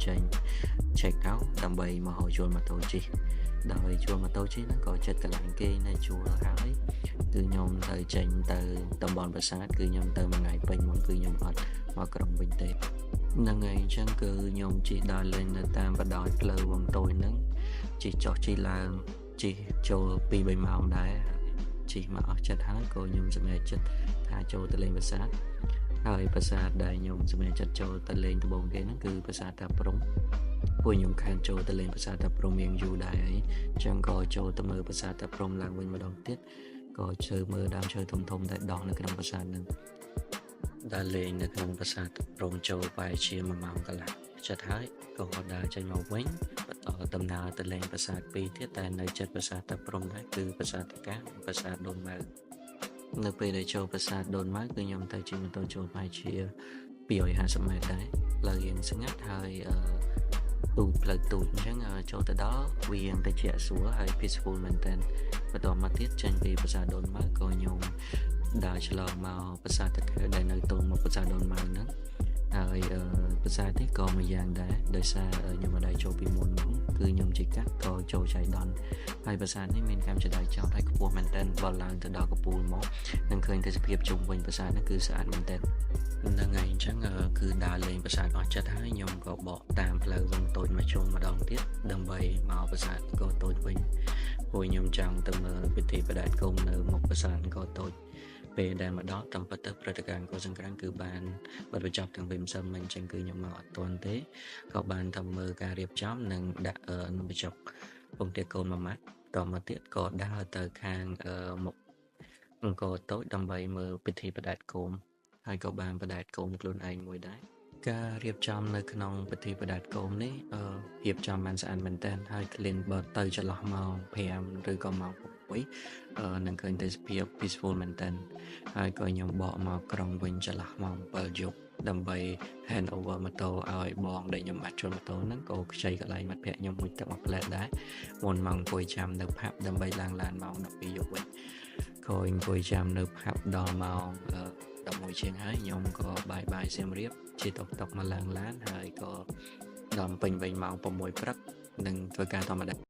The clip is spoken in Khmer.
ចេញ check out ដើម្បីមកហៅជួលម៉ូតូជិះដោយជួលម៉ូតូជិះហ្នឹងក៏ចិត្តកន្លែងគេនៅជួលហើយគឺខ្ញុំត្រូវចេញទៅតំបន់ប្រាសាទគឺខ្ញុំទៅមួយថ្ងៃពេញមកគឺខ្ញុំអត់មកក្រុងវិញទេហ្នឹងហើយអញ្ចឹងគឺខ្ញុំជិះដើរលេងនៅតាមបណ្ដោយផ្លូវវងតូចហ្នឹងជិះចុះជិះឡើងជិះចូល2 3ម៉ោងដែរជិះមកអស់ចិត្តហើយក៏ខ្ញុំសម្រេចចិត្តថាចូលទៅលេងប្រាសាទហើយប្រាសាទដែលខ្ញុំសម្រេចចិត្តចូលទៅលេងដំបូងគេហ្នឹងគឺប្រាសាទតាព្រំពួកខ្ញុំខានចូលទៅលេងប្រាសាទតាព្រំរៀងយូរដែរហើយអញ្ចឹងក៏ចូលទៅមើលប្រាសាទតាព្រំឡើងវិញម្ដងទៀតក៏ជើមើលដើមឈើធំធំដែលដោះនៅក្នុងប្រាសាទហ្នឹងដើរលេងនៅក្នុងប្រាសាទតាព្រំចូលប្រហែលជា1ម៉ោងកន្លះចិត្តហើយក៏ដើរចេញមកវិញបន្តដំណើរទៅលេងប្រាសាទពីរទៀតតែនៅចិត្តប្រាសាទតាព្រំដែរគឺប្រាសាទតាកានិងប្រាសាទដូនម៉ៅនៅពេលដែលចូលប្រាសាទដូនម៉ៅគឺខ្ញុំទៅជិះម៉ូតូចូលប្រហែលជា250ម៉ែត្រដែរផ្លូវរៀងស្ងាត់ហើយអឺទូចផ្លូវទូចអញ្ចឹងចូលទៅដល់វារៀងទៅជាស្រួលហើយ peaceful មែនតើបន្តមកទៀតចេញពីប្រាសាទដូនម៉ៅក៏ខ្ញុំដើរឆ្លងមកប្រាសាទតាកែវដែលនៅទល់មកប្រាសាទដូនម៉ៅហ្នឹងហើយប្រាសាទនេះក៏មួយយ៉ាងដែរដោយសារខ្ញុំមិនដែលចូលពីមុនមកគឺខ្ញុំជិះកាត់ក៏ចូលចៃដន្យហើយប្រាសាទនេះមានកម្មចដៃចោតហើយខ្ពស់មែនទែនបើឡើងទៅដល់កំពូលមកនឹងឃើញទេសភាពជុំវិញប្រាសាទនេះគឺស្អាតមែនទែនហ្នឹងហើយអញ្ចឹងគឺដើរលេងប្រាសាទអស់ចិត្តហើយខ្ញុំក៏បកតាមផ្លូវវងតូចមកជុំម្ដងទៀតដើម្បីមកប្រាសាទអង្គរតូចវិញព្រោះខ្ញុំចង់ទៅមើលពិធីបដិគមនៅមុខប្រាសាទអង្គរតូចពេលដែលមកដល់តាមពិតទៅព្រឹត្តិការណ៍អង្គរសង្ក្រាន្តគឺបានបិទបញ្ចប់តាំងពីម្សិលមិញអញ្ចឹងគឺខ្ញុំមកអត់ទាន់ទេក៏បានតែមើលការរៀបចំនិងដាក់នំបញ្ចុកពងទាកូនមួយម៉ាត់តមកទៀតក៏ដើរទៅខាងមុខអង្គរតូចដើម្បីមើលពិធីបដិគមហើយក៏បានបដិគមខ្លួនឯងមួយដែរការរៀបចំនៅក្នុងពិធីបដិគមនេះរៀបចំបានស្អាតមែនទែនហើយ clean បើទៅចន្លោះម៉ោង5ឬក៏ម៉ោង6នឹងឃើញទេសភាព peaceful មែនទែនហើយក៏ខ្ញុំបកមកក្រុងវិញចន្លោះម៉ោង7យប់ដើម្បី hand over ម៉ូតូឲ្យបងដែលខ្ញុំបានជួលម៉ូតូហ្នឹងក៏ខ្ចីកន្លែងមិត្តភក្តិខ្ញុំមួយទឹកមួយផ្លែដែរមុនមកអង្គុយចាំនៅផាប់ដើម្បីឡើងឡានម៉ោង12យប់វិញក៏អង្គុយចាំនៅផាប់ដល់ម៉ោង11ជាងហើយខ្ញុំក៏បាយបាយសៀមរាបជិះតុកតុកមកឡើងឡានហើយក៏ដល់ពេញវិញម៉ោង6ព្រឹកនឹងធ្វើការធម្មតា។